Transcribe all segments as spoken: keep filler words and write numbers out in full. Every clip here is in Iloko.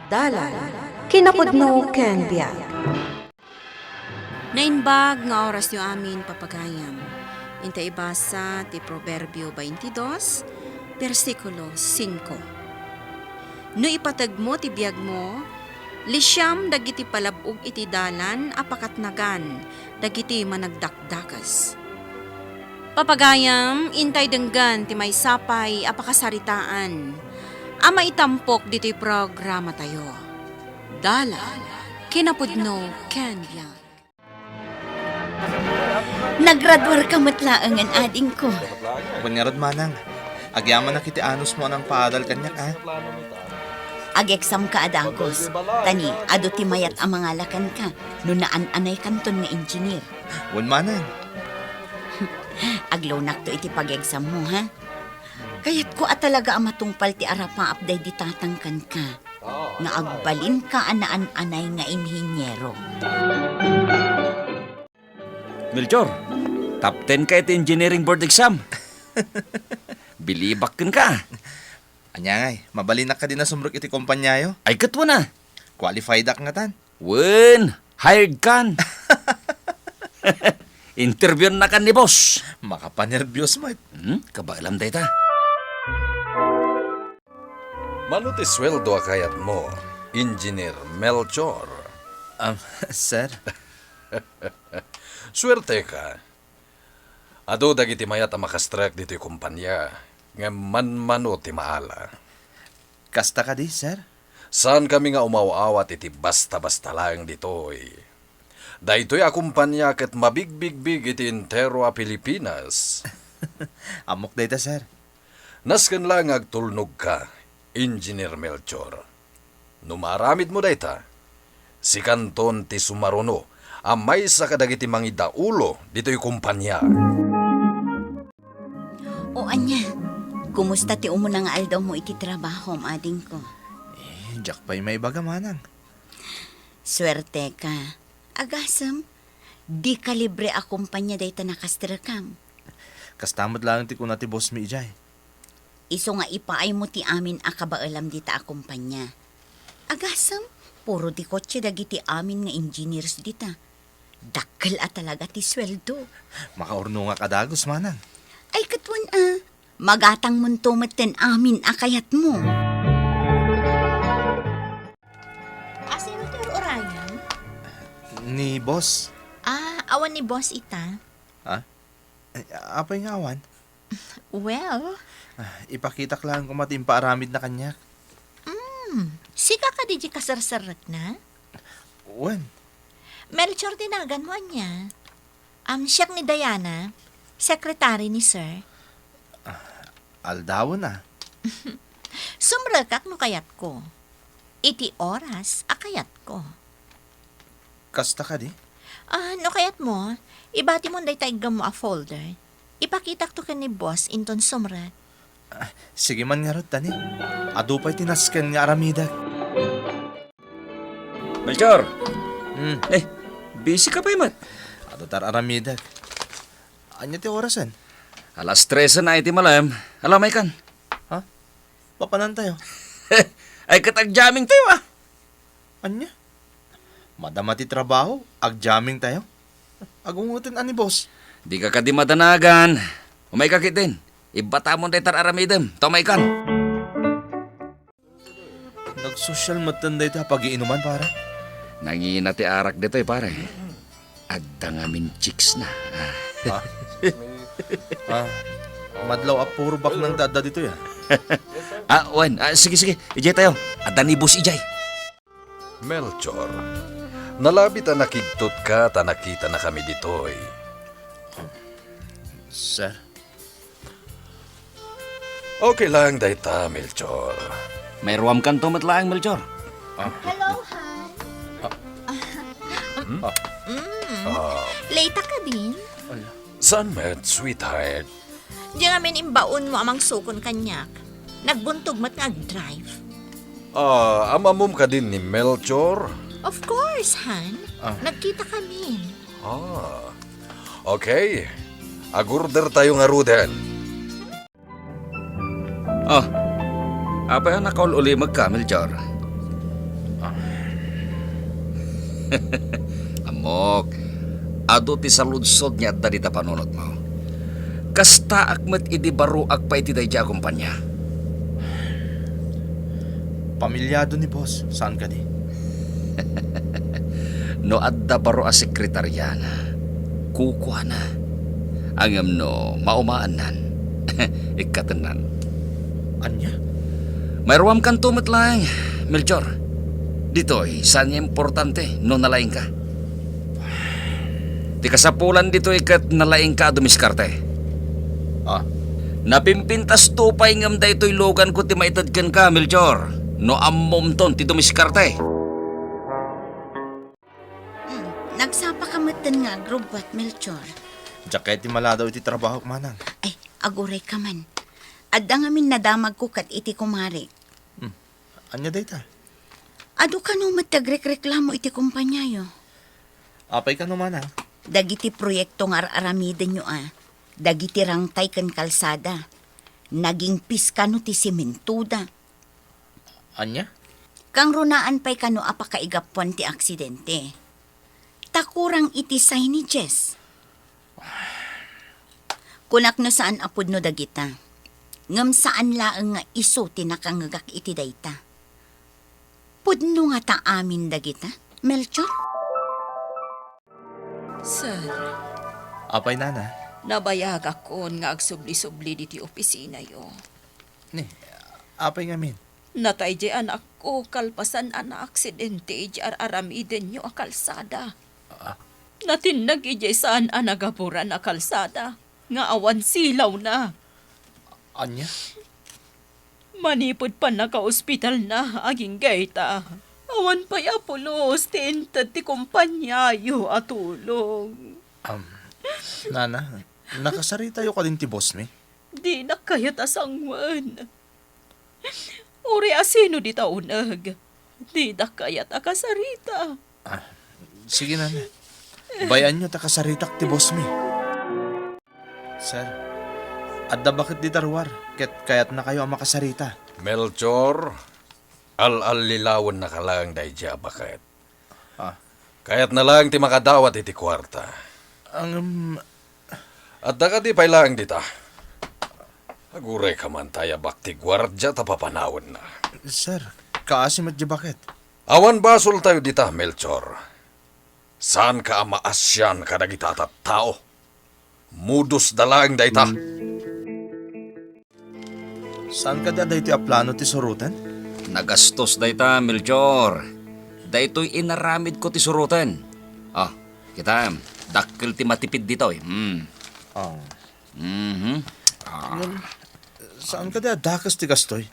Dalan, kinapudno ken biag. Naimbag nga orasyo amin, papagayam. Inta ibasa ti Proverbio twenty-two, bersikulo singko. No ipategmo ti biagmo, lisiam dagiti palab-og iti dalan a pakatnagan dagiti managdakdakes. Papagayam, intay denggen ti maysa pay a pakasaritaan a maitampok ditoy programatayo. Dalan, kinapudno, ken biag. Nagraduarka met laengen, adingko. Wen ngarud, manang. Agyamanak iti anusmo a nangpaadal kaniak, a. Ag-examka a dagus. Ta ni, adu ti mayat a mangala kenka no naan-anaykanton nga engineer. Wen, manang. Aglonakto iti pag-exammo, ha? Kayatko a talaga a matungpal ti arapaap daydi tatang kenka nga agbalinka a naan-anay nga inhiniero. Melchor, top ten ka iti engineering board exam. Bilibak kenka. Ania ngay, mabalinak kadi a sumrek iti kompaniayo? Ay, ket wen a. Qualified ak ngatan. Wen, hired kan. Interviewnakan ni boss. Makapanerbios met. Hmm, kabaelam dayta. Mano ti sueldo a kayatmo, Engineer Melchor? Um, sir? Suerteka. Adu dagiti mayat a makastrek ditoy kompania, ngem manmano ti maala. Kasta kadi, sir? Saankami nga umaw-awat iti basta-basta laeng ditoy. Daytoy a kompania ket mabigbigbig iti entero a Pilipinas. Ammok dayta, sir. Nasken laeng nga agtulnogka, Engineer Melchor. No maaramidmo dayta, sikanton ti sumaruno a maysa kadagiti mangidaulo ditoy kompania. O ania, kumusta ti umuna nga aldawmo iti trabahom, adingko? Eh, diak pay maibaga, manang. Suerteka. Agasem, dika libre a kompania dayta nakastrekam. Kasta met laeng ti kuna ti boss mi idiay. Isu nga ipaaymo ti amin a kabaelam dita a kompania. Agasem, puro ti kotse dagiti amin nga engineers dita. Dakkel a talaga ti sueldo. Makaurnongak a dagus, manang. Ay, ket wen a, magatangmonto met ten amin a kayatmo. Asino ti ur-urayan? Ni boss. Ah, awan ni boss ita. Ha? Ay, apay nga awan? Well? Ah, ipakitak laeng koma ti impaaramidna kaniak. Mm, sika kadi ti kaserserrekna? Wen. Melchor ti naganmo, ania? Am, siak ni Diana, secretary ni sir. Ah, aldawen a. Sumrekak no kayatko. Iti oras a kayatko. Kasta kadi? Ah, no kayatmo, ibatimon dayta iggammo a folder. Ipakitakto ken ni boss inton sumrek. Ah, sige man ngarud, tani. Adu pay ti nasken nga aramidek. Melchor! Hmm. Eh, busy ka pay met? Adu ti ar-aramidek. Ania ti orasen? Alas trese na iti malem. Ala, umaykan. Ha? Mapanantayo? Ay, ket agjammingtayo, a. Ania? Madama ti trabaho, agjammingtayo? Agungoten a ni boss. Dika kadi madanagan. Umayka ketdin. Ibbatamon dayta ar-aramidem. Ta umaykan. Nagsosyal metten dayta a pagiinuman, pare? Nangina ti arak ditoy, pare. Adda ngamin chicks na. Ah. Ah, madlaw a puro baknang ti adda ditoy, a. Ah, wen. Ah, sige, sige. Idiay tayo. Adda ni boss idiay. Melchor, nalabit a nakigtotka ta nakitanakami ditoy. Sir? Okay lang dayta, Melchor. Mairuamkanto met laeng, Melchor. Ah. Hello, hon. Ah. Mm. Ah. Late ka din? Ala. Saan met, sweetheart? Diay ngamin imbaonmo a mangsukon kaniak. Nagbuntog met nga agdrive. Ah, am-ammom kadin ni Melchor? Of course, hon. Ah. Nagkitakami. Ah. Okay. Agordertayo ngaruden. Oh, apay a nakaul-ulimegka, Melchor? Ammok, adu ti saludsod nga adda dita panunotmo. Kastaak met idi baroak pay iti daydiay a kompania. Pamilyado ni boss, saan kadi? No adda baro a sekretariana, kukuana. Ngem no maumaannan, ikkatennan. Ania? Mairuamkanto met laeng, Melchor. Ditoy, saan nga importante no nalaingka. Ti kasapulan ditoy ket nalaingka a dumiskarte. Ah. Napimpintasto pay ngem daytoy luganko ti maited kenka, Melchor. No ammomton ti dumiskarte. Hmm, nagsapaka metten nga agrubbuat, Melchor. Diak kayat ti maladaw iti trabahok, manang. Ay, agurayka man. Adda ngamin nadamagko ket iti kumarik. Hmm, ania dayta? Adu kano met ti agrekreklamo iti kompaniayo. Apay kano, manang? Dagiti proyekto nga ar-aramidenyo a, dagiti rangtay ken kalsada, nagingpis kano ti sementoda. Ania? Kangrunaan pay kano a pakaigapuan ti aksidente. Ta kurang iti signages. Kunak no saan a pudno dagita. Ngem saan laeng nga isu ti nakangngegak iti dayta. Pudno ngata amin dagita, Melchor? Sir. Apay, nana? Nabayagakon nga agsubli-subli ditoy opisinayo. Ni, apay ngamin? Natay diay anakko kalpasan a naaksidente idiay ar-aramidenyo a kalsada. Ah? Natinnag idiay saan a nagaburan a kalsada nga awan silawna. Ania? Manipud pannakaospitalna, agingga ita, awan pay a pulos ti inted ti kompaniayo a tulong. Am, nana, nakasaritayo kadin ti boss mi? Dinak kayat a sanguen. Uray a sino dita uneg, didak kayat a kasarita. Ah, sige, nana. Bay-anyo ta kasaritak ti boss mi. Sir, adda baket dita ruar, ket kayatnakayo a makasarita. Melchor, al-allilawennaka laeng daydiay a baket. Ah. Kayatna laeng ti makadawat iti kuarta. Ngem, adda kadi pay laeng dita? Agurayka man ta ayabak ti guardia ta papanawenna. Sir, kaasi met diay baket. Awan basoltayo dita, Melchor. Saanka a maasian kadagita a tattao. Modusda laeng dayta. Saan kadi a daytoy a plano ti suroten? Nagastos dayta, Melchor. Daytoy inaramidko ti suroten. Ah, kitaem, dakkel ti matipid ditoy. Hmm. Ah. Mhm. Ah. Ngem, saan kadi a dakes ti gastoy?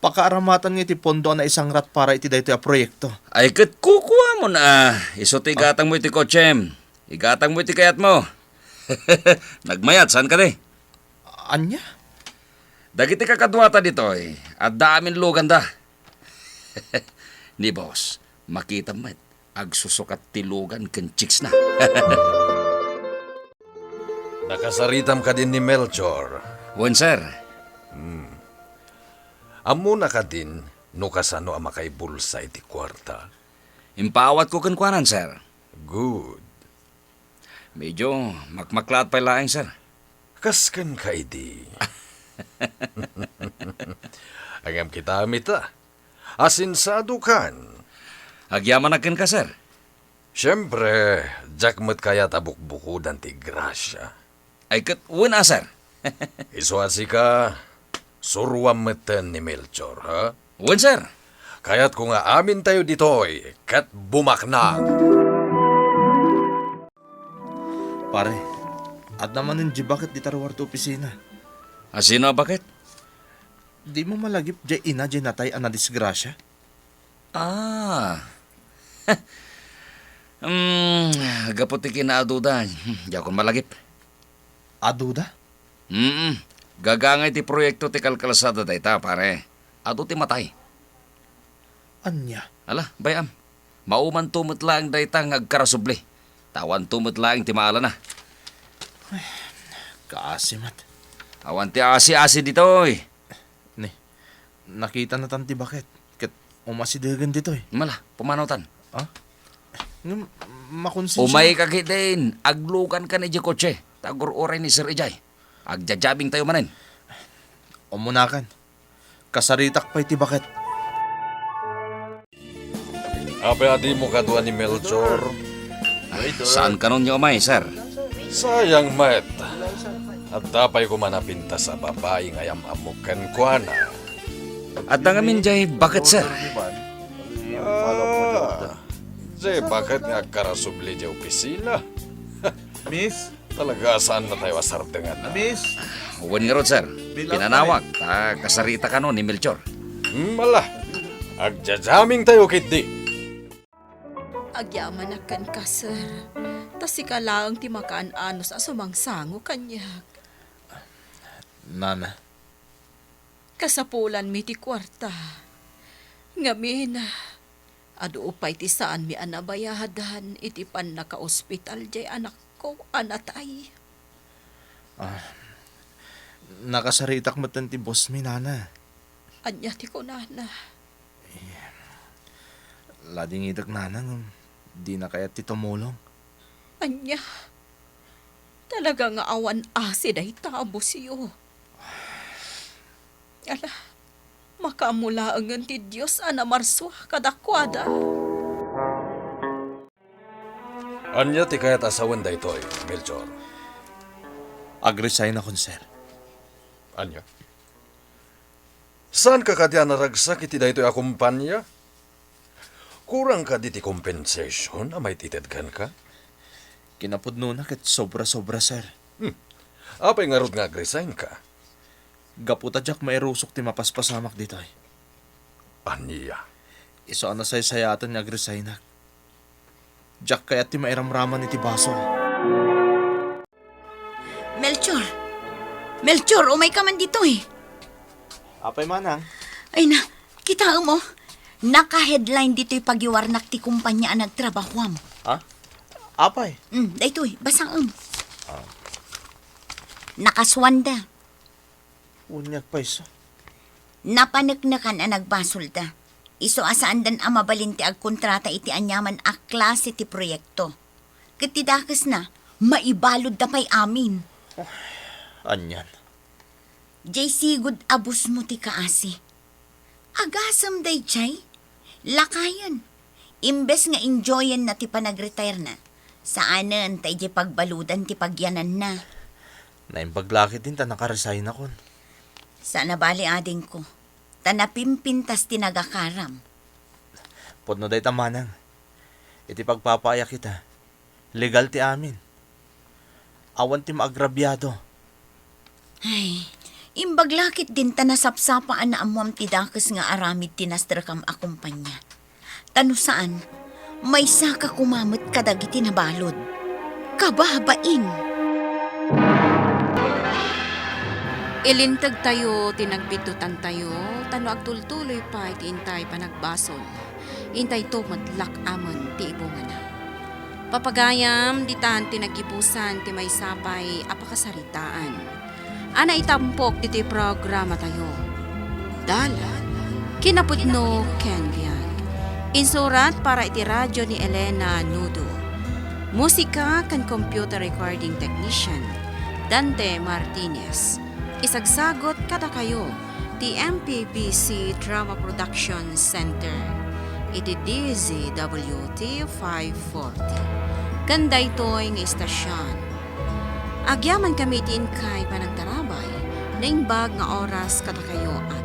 Pakaaramatan nga iti pondo a naisangrat para iti daytoy a proyekto. Ay, ket kukuamon a. Isu ti igatangmo iti kotsem. Igatangmo iti kayatmo. Nagmayat, saan kadi? Ania? Dagiti kakaduata ditoy, adda amin luganda. Ni boss, makitam met, agsusukat ti lugan ken chicks na. Nakasaritam kadin ni Melchor? Wen, sir. Hmm. Ammona kadin no kasano a makaibulsa iti kuarta? Impaawatko kenkuana, sir. Good. Medyo makmaklaat pay laeng, sir. Kas kenka idi. Ngem kitaem ita. Asensiadokan. Agyamanak kenka, sir. Siempre, diak met kayat a bukbukodan ti grasia. Ay, ket wen a, sir. Isu a sika, suroam metten ni Melchor, ha? Wen, sir. Kayatko nga amintayo ditoy ket bumaknang. Pare, adda manen diay baket dita ruar ti opisina. A, sino a baket? Dimo malagip diay ina diay natay a nadisgrasia? Ah. Hmm, gapu ti kinaaduda, hmm, diakon malagip. Aduda? Mm. Gagangay ti proyekto ti kalkalsada dayta, pare. Adu ti matay. Ania? Ala, bay-am. Maumanto met laeng dayta nga agkarasubli. Ta awanto met laeng ti maalana. Kaasi met. Awan ti asi-asi ditoy. Ni, nakitanatan ti baket ket umasidegen ditoy. Mala, pumanawtan. Ah? Ngem, makonsensia. Umayka ketdin, aglugankan idiay kotse. Ta agur-uray ni Sir idiay. Agjajammingtayo manen. Umunakan. Kasaritak pay ti baket. Apay a dimo kadua ni Melchor? Saan kanon nga umay, sir? Sayang met. Adda pay koma napintas a babai nga ayam-ammok kenkuana. Adda ngamin diay baket, sir. Ah, diay baket nga agkarasubli diay opisina. Miss? Talaga, saannatayo a sardengan. Miss? Wen ngarud, sir. Pinanawag, ta kasarita kano ni Melchor. Hmm, ala. Agjajammingtayo ketdi. Agyamanak kenka, sir. Ta sika laeng ti makaan-anus a sumangsango kaniak. Nana. Kasapulanmi ti kuarta. Ngamin, adu pay ti saanmi a nabayadan iti pannakaospital diay anakko a natay. Ah, nakasaritak metten ti bossmi, nana. Ania ti kunana? Eh, ladingitek, nana, ngem dina kayat ti tumulong. Ania? Talaga nga awan asi dayta a bossyo. Ala, makaammo laengen ti Dios a namarsua kadakuada. Ania ti kayat a sawen daytoy, Melchor? Agresign akon, sir. Ania? Saanka kadi a naragsak iti daytoy a kompania? Kurang kadi ti compensation a maitited kenka? Kinapudnona ket sobra-sobra, sir. Hmm. Apay ngarud nga agresignka? Gapu ta diak mairusok ti mapaspasamak ditoy. Ania? Isu a nasaysayaatan nga agresignak. Diak kayat ti mairamraman iti basol. Melchor! Melchor, umayka man ditoy! Apay, manang? Ay na, kitaem, oh. Naka-headline ditoy pagiwarnak ti kumpanya a nagtrabahuam. Ha? Apay? Mm, daytoy, basaem. Ah. Nakasuanda. Unyag pay sa. Napaneknekan a nagbasolda. Isu a saandan a mabalin ti agkontrata iti aniaman a klase ti proyekto. Ket ti dakesna, maibaludda pay amin. Anian? Jay, sigud a bossmo ti kaasi. Agasem dayjay? Lakayen. Imbes nga enjoyenna ti panagretirena, saanen ta idiay pagbaludan ti pagyananna. Naimbag la ketdin ta nakaresign akon. Saan a bale, adingko, ta napimpintas ti nagakaram. Pudno dayta, manang. Iti pagpapaayak ita, legal ti amin. Awan ti maagrabiado. Ay, imbag la ketdin ta nasapsapa a naammoam ti dakes nga aramid ti nastrekam a kumpanya. Ta no saan, maysaka koma met kadagiti nabalud. Kababain! Ilintegtayo ti nagpiddotantayo, ta no agtultuloy pay ti intay panagbasol, intayto met lak-amen ti ibungana. Papagayam, ditan ti naggibusan ti maysa pay a pakasaritaan a naitampok ditoy programatayo. Dalan, kinapudno ken biag. Insurat para iti radyo ni Elena Nudo. Musika ken computer recording technician, Dante Martinez. Isagsagot kadakayo ti M P B C Drama Production Center iti D Z W T five forty. Ken daytoy nga istasion, agyamankami iti inkay panagtarabay, naimbag nga oras kadakayo a